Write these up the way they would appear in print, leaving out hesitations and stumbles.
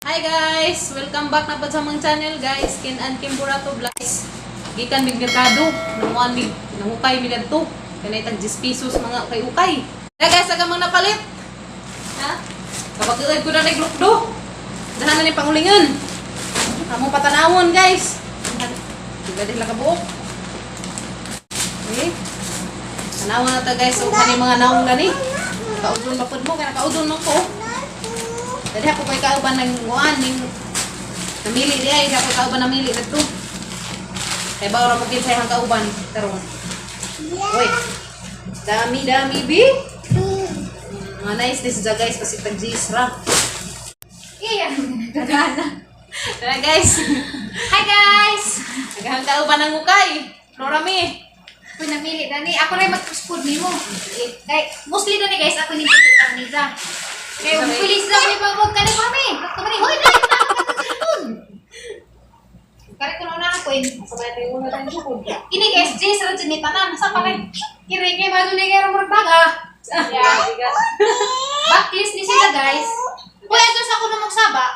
Hi guys! Welcome back na po sa among channel, guys. Ken and Kim Burato Vlogs. Gikan mig merkado, nanguan mig nangukay mi dadto. Kanay tag 10 pesos mga ukay-ukay. Na guys, aga mang napalit. Ha? Kapag ko na naglukdo. Dahan na ni pangulingon. Among patanawon, guys. Tiga din lang kabuok. Okay. Tanawon na ta, guys, og kani mga naong gani. Kaudon pa pud mo kay nakaudon man ko. Dali ako kay kauban ng nguan ning namili di ay ako kauban namili dadto. Kay bawo ra mo gid sa iyang kauban karon. Uy. Dami dami bi. Mga nice this is guys kasi tag ra. Iya, gagana. Tara guys. Hi guys! Nagahang kauban ng ukay. Flora mi. Ako namili na ni. Ako rin mag-food nimo. Kay mostly na ni guys, ako ni pili para nila. Kay um pili sila may pagwag ka ni kami. Ako ni hoy na. Kare ko na ako eh. Sabay tayo una tayong sukod. Kini guys, Jay sa ni tanan sa pare. Kiri kay mado ni kay ramor baga. Yeah. Backlist ni sila guys. Uy, ato sa ako namang saba.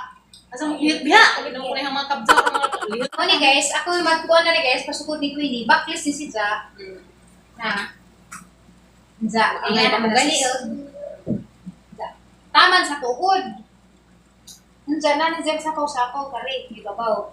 Asa mo lihot biha? Kung mo na mga kabsa o mga lihot. Ako ni guys, ako magkuha na ni guys pasukod ni Queenie. Backlist ni sila. Na. Za, Ang kaya pa na gali. sis. Oh. Za. Taman sa tuhod. Nandiyan na, nandiyan sa sako kare, di babaw.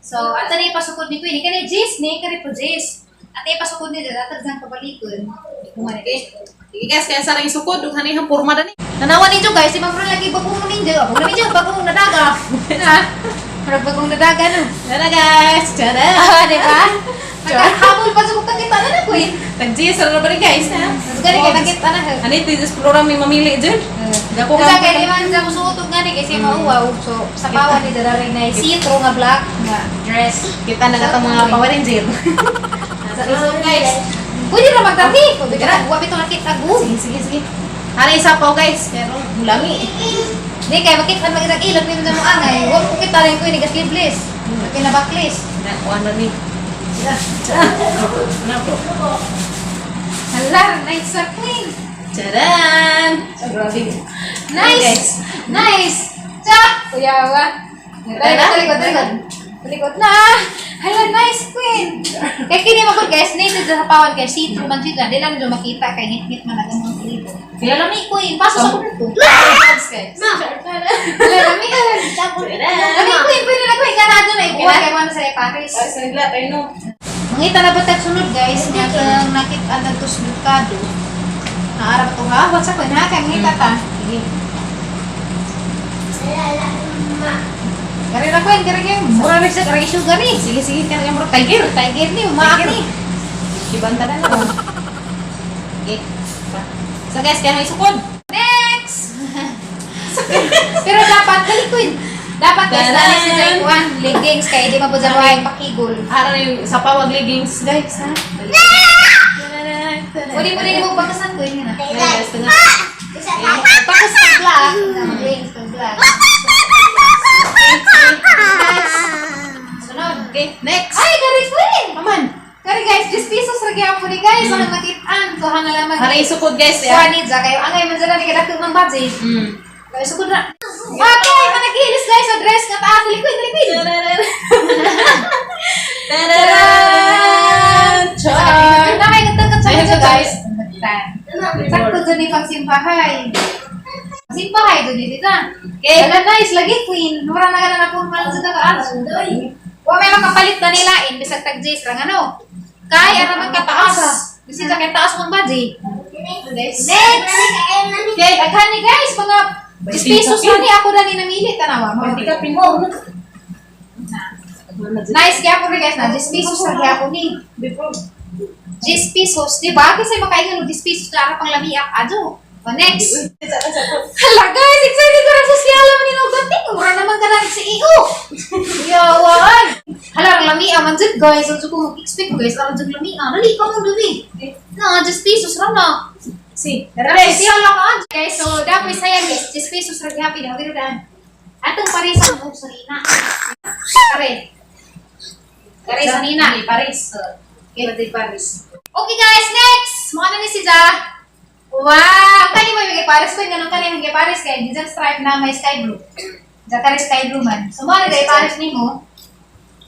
So, ato na ipasukod ni Queenie. Kani Jis ni, kani po Jis. At ipasukod ni Jis, ato dyan kabalikon. Kung ano Okay. Sige guys, kaya sa ring sukod ug hanihang porma dani. Nanawa ninyo guys, si Ma'am Fran lagi bagong ninyo. Ako na ninyo, bagong nadaga. Na? Parang bagong nadaga no. Tara guys! Tara! Ah, di ba? Nagkahabol pa sa kita na na, Queen. Tag-GS na ba rin guys, ha? Gani kay nakita na. Ano ito, just Flora may mamili dyan. Dako Kasi ka. kay di man sa musuot nga ni kasi mauwaw. So sa pawa ni dara rin na see-through nga black nga dress. Kita na katong mga Power Ranger. Nasa isog guys. Pwede ra magtabi. Pwede ra wa bitaw nakita go. Sige, sige, sige. Ano isa pa guys, pero mulami. Di kay makita man isang ilot ni mo angay. Wa ko kita rin ko ni sleeveless. Kay na backless. Na, kuha na ni. Ano po? Hala, nice sa queen. Charan! Grabe. Nice. Nice. Cha, kuyawa. Tara. Talikod, talikod, talikod. Na. Hala, nice queen. Kay kini mo guys, native sa pawan kay see-through man siya. Di lang nyo makita kay ngit-ngit man ang mga libo. Kaya lami queen, paso sa kuto. Guys. Hala, lami. Lami queen, pwede na queen kanado na ikuha kay mo sa Paris. Ay, sa nagla tayo no. Mangita na ba tag sunod guys? Nga kang nakita na to sa merkado. Naara ba to ha? What's up ha? Kay mangita ta. Sige. Kare ra queen, kare kay mura ra siya kare sugar ni. Sige, sige. Kaya mo tiger. Tiger ni, umaak ni. Ibanta na lang. Okay. So guys, kaya may sukod. Next! Pero dapat, dali queen. Dapat guys, Taran! dali si Jai Juan, leggings kay di mapudyawain pakigol. Ara na yung sa pawag leggings guys, ha? Pwede mo rin mo bakasan queen na. Guys, tunga. Bakas sa black, leggings sa black. Okay, Sunod. okay, next. Ay, kare queen! Aman. Kare guys, 10 pesos ra gyapon ni guys, ang nakitaan ko hanga lamang. Ara isukod guys, Kuha ya. ni Ja kayo angay man dyan ni kadako mang budget. Kay sukod na. Okay, managilis guys sa dress nga taas dali queen, dali queen. Tararan! Char! Na kay katangkat sa Ay, inyo guys. Sakto. Sakto dyan ni pang simpahay. Simpahay dyan ni tita. Okay. Wala nice lagi queen. Mura na ka na napong man sa ka. Wa may makapalit na nila in bisag tag J's rang ano. Kay ara man kataas. Bisag kay taas mong budget. Next. Next. Okay. Daghan ni guys mga 10 pesos na ni ako na ni namili tanawa mo. Pwede ka pingo. Nice gyapon ni guys na 10 pesos ra gyapon ni. 10 pesos, di ba? Kasi makaingon og 10 pesos na ara pang lamiak adyo. O next. Hala guys, excited ko ra sa siyala man ni gating. Mura naman ka na si EO. Yawan. Hala ang lamia man jud guys. Ang ko mag-expect guys, aron jud lamia. Dali ka mo dali. Na 10 pesos ra na. Si. Tara, siyala ka adyo. Guys, so dapat saya guys, 10 pesos ra gyapon na daan. Atong parisa mo sa nina. Kare. Kare sa nina. Paris. Okay, Paris. Okay guys, next! Mukha na ni si Ja. Wow! Kani mo yung Paris ko, ganun kani yung Paris kay design stripe na may sky blue. Zakari Sky Blue man. So, mga guys, pares nimo.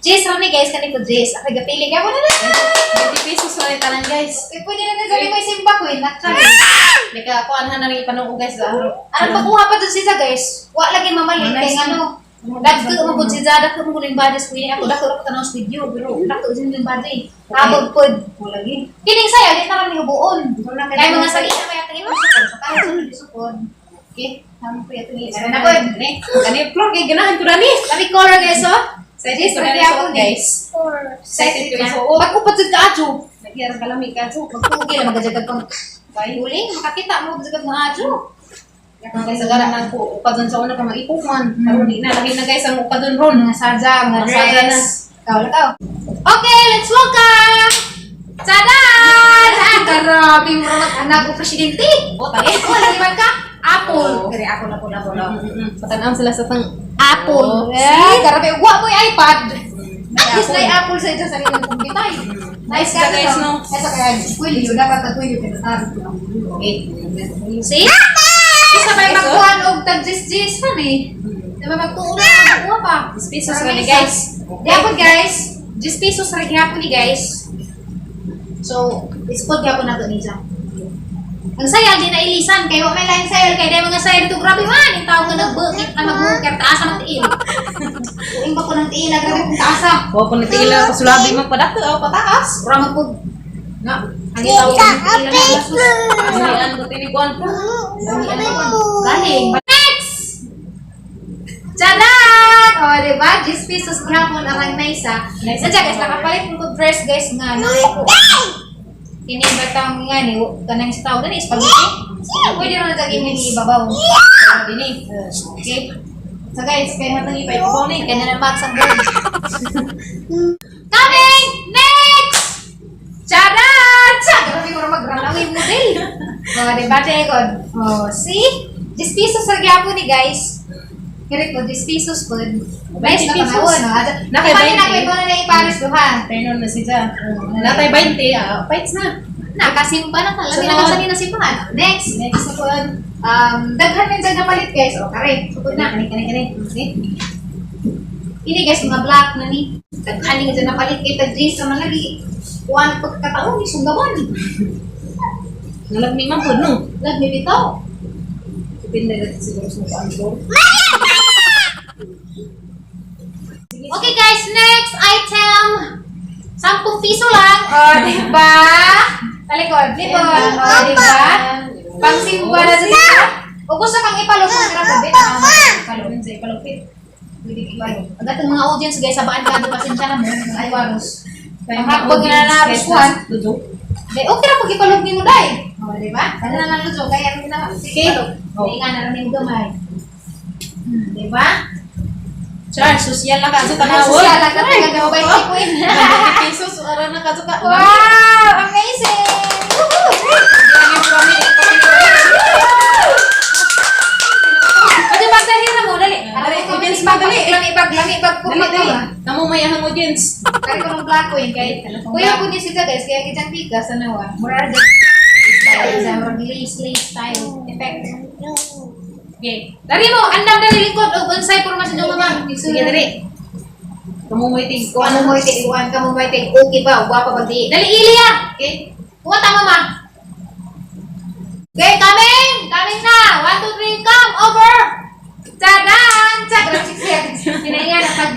Jis, rami guys, kani ko Jis. Ako gapili ka mo na na. 20 pesos na rin tanan, guys. Eh, pwede na na mo isimba ko eh. Nakal. Nika, kuan na rin ipanuo, guys. Ah. Anong pagkuha pa dun siya guys? Wa lagi mamalit Nice. kay ngano. Dagko mo pud si Zada ko mo ning body ko ako dako ra ko tanaw sa video pero dako jud ning body. Habog pod. Wala lagi. Kining saya di na kami hubuon. Wala kay Kay mga salina may atang ipasukod. So kahit sunod isukod. Okay. Tama po yato ni. Na pod. Kani, kani floor kay ganahan ko na ni. Kami color guys oh. Excited This ko na ready ni ako suot, guys. Excited ko isuot. Pag-upad jud ka adyo. Nagyar ka lamig ka so. Magpugi lang magajagag pang Bye. uling makakita mo magajagag mga adyo. Mga guys, sagara na ko upa dun sa una ka mag-ikuman. Karon di na lahi na guys ang upa dun ron. Mga sadya, mga Mga sadya dress. Ikaw, ikaw. Okay, let's welcome! Tadan! Ah, grabe mo anak ko presidente. O tayo. Oh, lagi ka? Apple. Oo. Kaya ako na po na po. Patanam sila sa tang Apple. Oh, Eh, grabe. Wa mo yung iPad. At least Apple. na Apple sa ito sa rin computer. Nice ka Sa guys, no? Ito kaya, kwilyo. Dapat nagkwilyo ka na. Okay. See? Isa ba yung Guys, oh. magkuhan og tag-jis-jis man eh. Diba magtuon na magkuha pa. 10 pesos ra ni guys. Gihapon guys, 10 pesos ra gihapon ni guys. So, ispod gihapon nato ni Jam. Ang sayal di na ilisan kay wa may lain sayal kay dai mga sayal dito grabe man ang tao nga nagbukit na magbukit taas ang tiil. Uing ba ko ng tiil ah, grabe kung taasa. Wa ko ni tila pasulabi man padako aw pataas. Ura man pud Na. ang tao ng tiil na basus. Anian ko tini kuan. Galing. Next! Charan! O, oh, diba? 10 pesos gihapon arang naisa. Nice. Sadya guys, nakapalit ko dress guys nga. No? Kini batang nga ni kanang sa tawag ni spaghetti. Pwede ra na tag imong ibabaw. Dini. Okay. So guys, kay hatang ipa-ipaw ni. Kanya na max ang goal. Coming! Next! Charan! Sa grabe mo ra mag-runaway model. Oh, diba Tegon? Oh, see? 10 pesos ra gyapon ni guys. Kiri po, 10 pesos po. Nice na 20 pesos. panahon, no? Na kay Kay na 20. kay na ipares duha. Turn on na siya. Natay 20 ah. Fights na. Na kasimba na talaga Sunod. na kasani na simbahan. Next. Next na kuan. Daghan man dyan napalit guys. O, kare. Sugod na. Kani kani kani. Okay. Ini guys, mga black na ni. Daghan ni dyan napalit kay tag Jason man lagi. Kuan pagkataon ni sunggaban. Nalagmi man pud no. Lagi bitaw. Depende na siguro sa kuan ko. Okay guys, next item. 10 piso lang. O, di ba? Talikod, likod. O, di ba? Pangsimba na sa O gusto kang ipalog, kung hirap sabi, ipalog. Sa ipalupit. Pwede ipalog. Ang atong mga audience guys, sabaan ka doon, pasensya na mo, mga aywaros. Kaya Ang hotdog na na kuan. Dudo. Di, okay ra pag ipalog nimo dai. O, di ba? Kana na lang luto, kaya rin na Okay. ipalog. Di nga na rin gamay. Di ba? Char, social na ka sa tanawon. Social lang ka taga mobile queen. 20 pesos ara na ka ka. Wow! Amazing! Woohoo! Pwede ba dali na mo? Dali. Dali, audience pa, dali. Lami bag, lami bag. Dali, dali. Kamo may ahang audience. Kari ko ng black queen. Kay, kuya po niya siya guys. Kaya kitang tigas. Ano ah. Mura dyan. Style. Sa murag lace, lace style. Effect. Okay. Dali mo, andam dali lingkod. O, unsay formasyon yung mama. Sige, dali. Kamo may tig Kung ano mo itig, iwan ka mo itig. Okay ba? Guwapa ba di? Dali, Ilya! Okay. Kuha ta, mama. Okay, coming! Coming na! 1, 2, 3, come! Over! Tadaan! Tag! Tinainga na pag...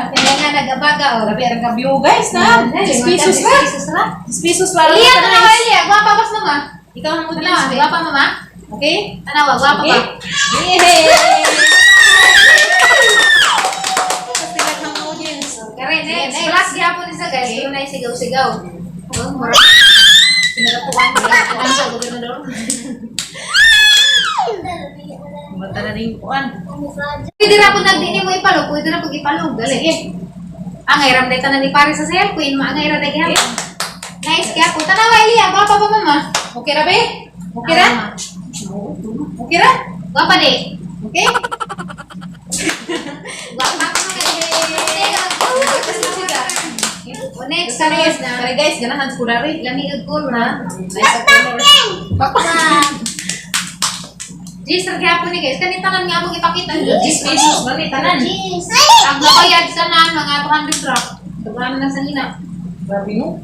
Tinainga na gabaga. Oh. Grabe ang ka-view guys na. 10 pesos 10 na. pesos na. 10 pesos lang. Ilya, tanawa, Ilya. Guwapa bas, mama. Ikaw ang audience. Tanawa, eh. guwapa, mama. Okay? Tanawa, guwapa Okay? ba? Yay! Pastilat ng audience. Kare, next. Next. Last gihapon isa, guys. Pero na sigaw-sigaw. Oh, mura. Pinagatuan. Pinagatuan sa gobernador. Mata na rin kuan. Pwede ra po nagdini mo ipalog. Pwede ra po ipalog. Dali. Sige. Angay ram day tanan ni pare sa sel queen maangay ra day gihapon. Nice gihapon. Tanawa Elia, gwapa ba mama? Okay ra be? Okay ra? Ah, Okay ra? Gwapa di. Okay? Gwapa ko O next Kare guys na. Kare guys, ganahan ko dari. Lami og color ha. Nice ang color. Jis, ra gyapon ni, guys. Kani tanan nga among ipakita. 10 10 pesos ba ni tanan? Ang nabayad sa na mga 200 ra. Dughan na sa nina. Grabe no.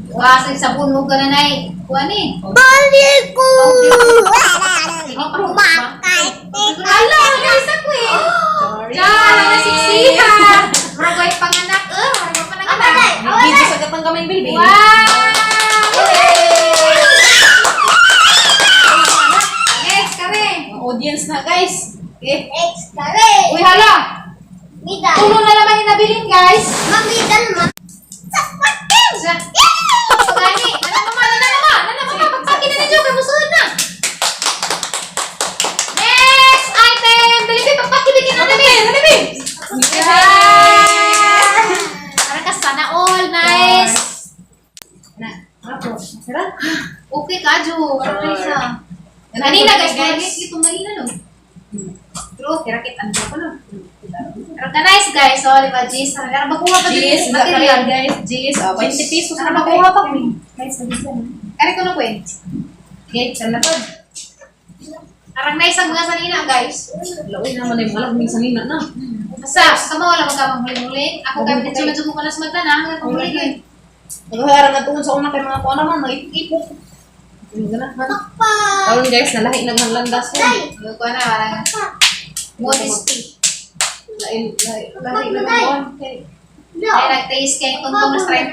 Wa sa sabon mo ganun ay kuan eh. Hala, guys, ako eh. Sorry. Diyan, na siksiha. Murag way panganak eh, murag way panganak. Video sa gatang kamay, baby. Wow! Next, kare. Ang audience na, guys. Okay. Uy, hala. Tulo na naman yung nabilin, guys. Sa. Gani, nana mama, nana mama, nana mama, pagpaki na ninyo, kay musuod na. Next item! Dali, be, pagpaki, bigyan na dali. Dali, be. Yeah! Parang ka sana all, nice. Na, ako. Sarap. Okay ka, Jo. Parang isa. Kanina, guys, guys, itong kanina, no? True, kirakit ang ko, no? Pero ka nice, guys. So, di ba, Gis? Pero makuha pa din Gis, yung material. guys. Gis, 20 pesos Para na makuha pa ko. Kaya ko na ko eh. Okay, sana pa. Parang nice ang mga sanina, guys. Laoy naman ay malag minsan nina na. Basta, kamo wala magkamang huling-huling. Ako kami dito medyo ko na sumagda na. Hanggang panghuling eh. Naghaharang na tuon sa una kay mga kuha naman, nag-ipok. Ano na? Karon guys, nalahi naghang landas ko. Ayun ko na, parang modesty. Lain, lahi, lahi na naman. Ay, nag-taste kay tungtong mas 30.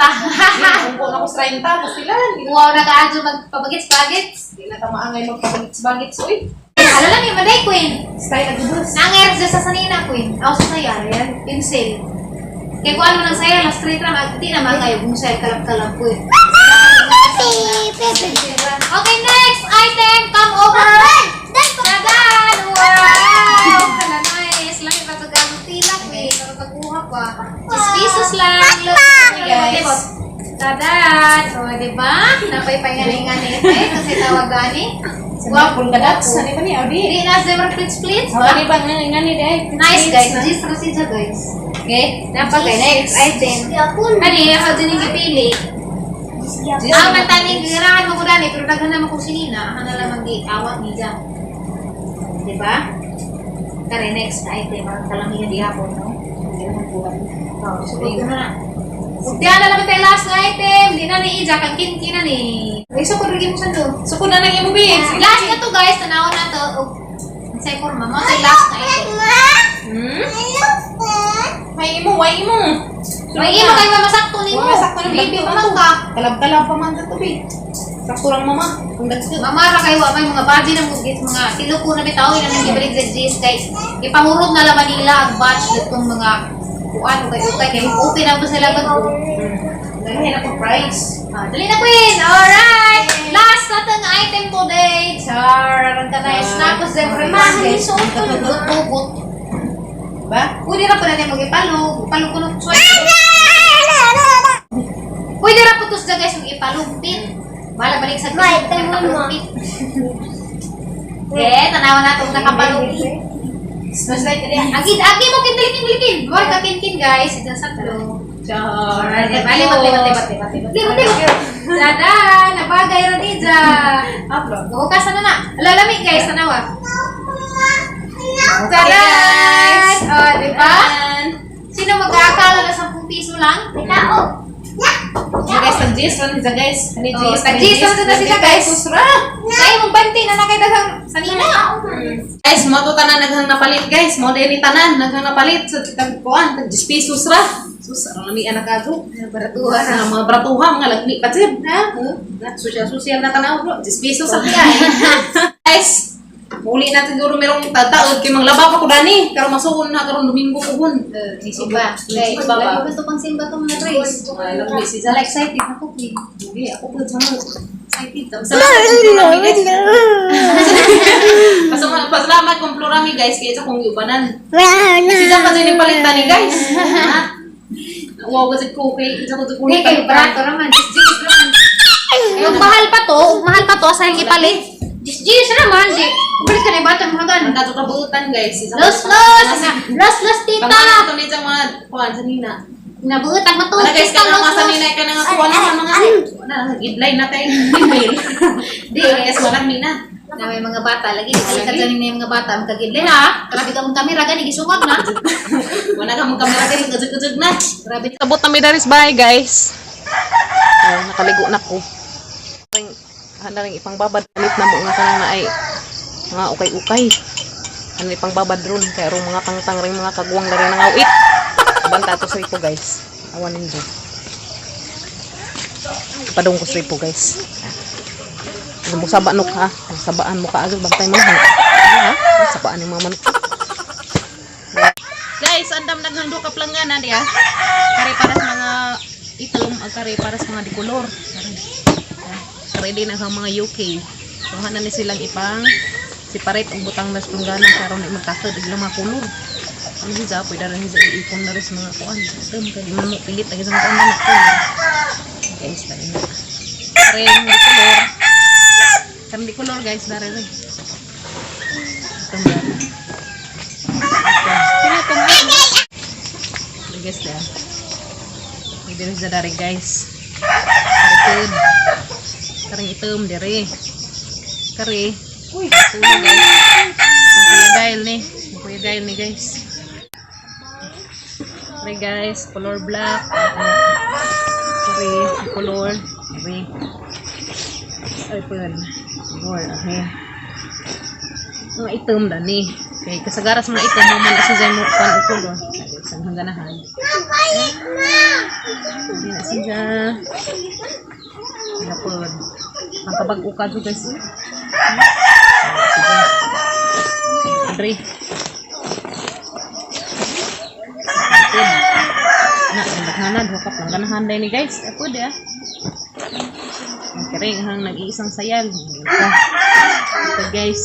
Kung na ko sa 30, pasilan. Wow, nag-aadyo magpabagits-bagits. Hindi na tamaangay magpabagits-bagits, uy. Hala lang yung maday, Queen. Style na gubos. Nangyari dyan sa sanina, Queen. Ako sa saya, ayan, pencil. Kaya kung ano nang saya, last three tram, di naman kayo, kung saya kalap-kalap ko eh. Okay, next item, come over. Dadan! Wow! Hala, nice. Lami pa ito gamit tilak eh. Pero pag-uha pa. 10 pesos lang. Look, Guys. Tadan! O, di ba? Napay-paingalingan eh. Kasi tawag gani. Wow, pulga dots. Ano ba ni Audi? Di na zebra flits-flits Oh, ba? ano ba nga nga ni day? Nice, guys. Gis ra siya, guys. Okay? Napagay. Next item. Ani, ako din yung gipili. Ah, mataning girahan mo ko dani, pero daghan naman kong sinina. Ako na lang ang awat niya. Di ba? Kare, next na item. Ang kalamihan di hapon, no? Oh, so, ko na. Ug di na lang tayo last na item. Di na ni Ija, kang kinki na ni. Ay, so, kung mo sa do. So kuna nang imo bi. Last na to, guys. Tanaw na to. Ug, unsay forma mo? Tayo last na item. Hmm? May imo, way imo. May imo kayo mamasakto nimo. Wala sakto ng Baby, baby man ka. Kalab-kalab pa man sa tubi. Sakto lang mama. Kung dagsa. Mama ra kayo wa may mga body na mugit mga tiluko na bitaw ina nang gibalik sa G's guys. Ipahurot na laman nila ang batch ditong mga kuan kay ukay kay open na po sila bag. Dahil na ko price. Ah, dali na, Queen. Alright. Last na tong item today. Char, ang ka nice na ko sa guys. Hugot. Ba? Pwede ra po na nimo gipalog. Palog ko nung Pwede ra po to sa guys yung ipalumpit. Bala balik sa May, tingnan mo. Nakalumpit. Eh, tanawa na itong nakapalumpit. Smash like it. Agid, agi mo kindlikin likin. Mor ka kinkin guys, ito sa tatlo. Char. Bali, bali, bali, bali, bali, bali, bali. Tada, nabagay ra dija. Upload. Bukas na na. Lalami guys, tanawa. Okay, Tada! guys. Oh, di ba? Sino mag-aakala na 10 piso lang? So guys, tag-G's ran siya guys. Kani Oh, G's, tag-G's ran na sila, guys. Susra. Sa imong banti na nakay daghang sanina. Guys, mo to tanan naghang napalit guys. Mo din ni tanan naghang napalit sa tag kuan, tag 10 pesos ra. Sus, ang lami anak ato. Baratuhan. Sa mga bratuha, mga lagmi pa sir. Ha? Na social social na tanaw bro. 10 pesos sa kaya. Guys, muli na siguro merong tataod kay manglaba pa ko dani karon masuon na karon Domingo puhon. Simba. Simba ba? Lagi ba ito pang simba itong mga Grace? Lagmi si Zala. Excited ako, Queen. Hindi, ako po sama. Excited. Salamat kung plurami guys. Pasalamat kung plurami guys kaya sa kong iubanan. Sisa pa din yung palitan ni guys. Ha? Wow, kasi ko kay isa ko to Hindi kayo, barato naman. Jis naman. Yung mahal pa to, mahal pa to, sayang ipalit. Jis, jis naman, di. Balik ka na yung bata, mga ganun. Ang kato kabuutan guys. Isa ko- Los, los! Los, los, tita! Pangkalan to ni sa mga kuan sa nina. Nabuot ang matuto. Wala guys, Tita, kana los, mga sa los. nina ka nga kuan naman mga. Wala, gidline na tayo. Email. Di. Guys, wala nina. Na may mga bata lagi di kalikat sa ning mga bata magkagidli ha. Grabe ka mong kamera gani gisungag na. Wala ka mong kamera kay gajud-gajud na. Grabe. Sabot na mi daris, bye guys. Oh, nakaligo na ko. Ring handa ring ipangbabad ulit na mo nga kanang naay mga ukay-ukay. Ano ipangbabad ron kay arong mga tangtang ring mga kagwang na rin nangawit. Banta to sa ipo, guys. Awan ninyo. Padung ko sa ipo, guys. Ano mo saba nuk ha? Sabaan mo ka azo bantay mo ha. Ha? Sabaan yung mga manok. Guys, andam daghang duha ka planggana diya. Kare para sa mga itom, ang kare para sa mga dikolor. Kare. Ah, kare din ang mga UK. So hana ni silang ipang separate ang butang na sa planggana karon di magtakod og ilang mga kolor. Ano siya, pwede rin siya iipon na rin sa mga kuan. Itom, kaya di man mo pilit ang isang kuan na na kolor. Guys, dali na. Kare yung dikolor. Kare dikolor, guys, dari rin. Itom dari. Sino guys na? May diri sa dari, guys. Itom. Karing itom dire. Kare. Uy, tulog, guys. Ang Kuya Gail ni. Ang Kuya Gail ni, guys. Kare, guys, color black. Kare, color. Kare. Ay, pun. Color, okay. Mga itom dani. Kay kasagaras mga itom mo man na siya mo kan og color. Sa hanggang. Hindi na siya. Ano po? Ang kabag-o ka dyan, guys. Sige. Andre. Pwede. Na, ang daghanan. Hukap lang ganahan din ni, guys. Eh, pwede ah. Ang kiring hang nag-iisang sayal. Ito. Ito, guys.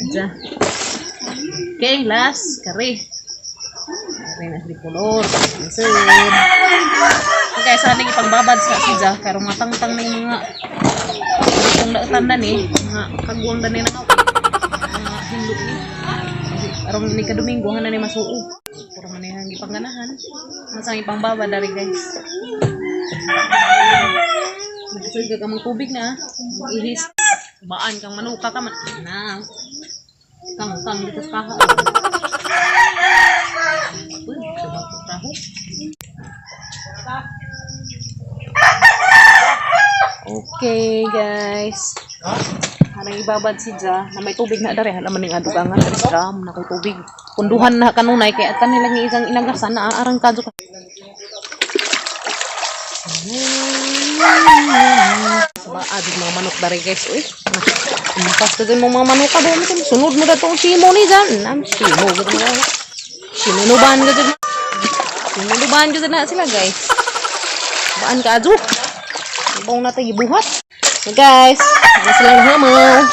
Ito. Okay, last. Kare. Kare na si color. Lisod. Okay, sana ipangbabad sa siya. Pero matangtang na yung mga itong lautan na ni, mga kagwang na ni na mga hinlo ni. Arong ni kadomingo na ni masuo. Puro man yang ipangganahan. Masang ipangbabad dari, guys. Nagsuga ka mga tubig na. Ihis. Baan kang manuka ka man. Na. Kang kang dito sa kaha. Uy, sabang taho. Okay, guys. Harang ibabad si Ja na may tubig na dere hala man ning adugangan dere sa dam na kay tubig. Punduhan na kanunay kay atan nila ng isang inagasan na aarang kadyo ka. Ba di mga manok dere, guys, uy. Umpas ka din mo mga manok ka doon. Sunod mo datong simo ni Jan. Nam simo gud mo. Sinunuban ka dyan. Sinunuban ka dyan na sila, guys. Baan ka adyo? Ibong natin ibuhat. So guys, ano silang humaw.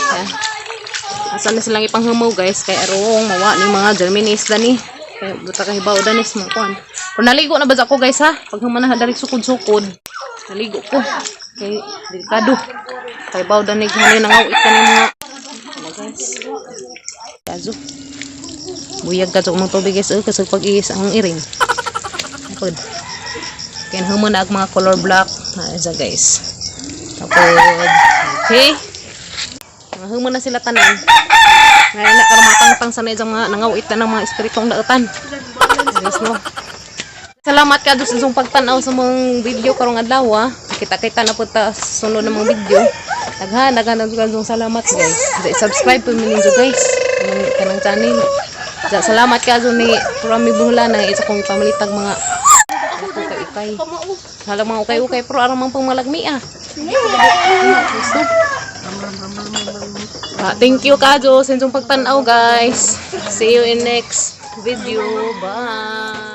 Asa na silang ipanghumaw, guys, kay arong mawa ni mga Germanis dani. Kay buta ka hibaw danis mga kuan. Pero naligo na ba ako, guys, ha? Pag human na dari sukod-sukod. Naligo ko. Kay delikado. Kay baw dani gani nangawit ka ni mga ano, guys. Kazo. Buyag ka sa mga tubig, guys, eh, kasi pag iis ang iring. Apod. Kaya human na ang mga color black. Na isa, guys. Tapos, okay. Mga human na sila tanan. Ngayon na karong mga tangtang sa na isang mga nangawit na ng mga espiritong dautan. Guys, no. Salamat ka sa inyong pagtanaw sa mga video karong adlaw. Ah. Kita-kita na po ta sa sunod ng mga video. Daghan, daghan, daghan salamat, guys. Subscribe po ninyo, guys. Kanang, kanang channel. Salamat ka ni Rami Buhula na isa kong ipamalitag mga ukay-ukay. Hala mga ukay-ukay pero arang mga pangmalagmi ah. Gusto. Ah, thank you kajo sa inyong pagtanaw, guys. See you in next video. Bye.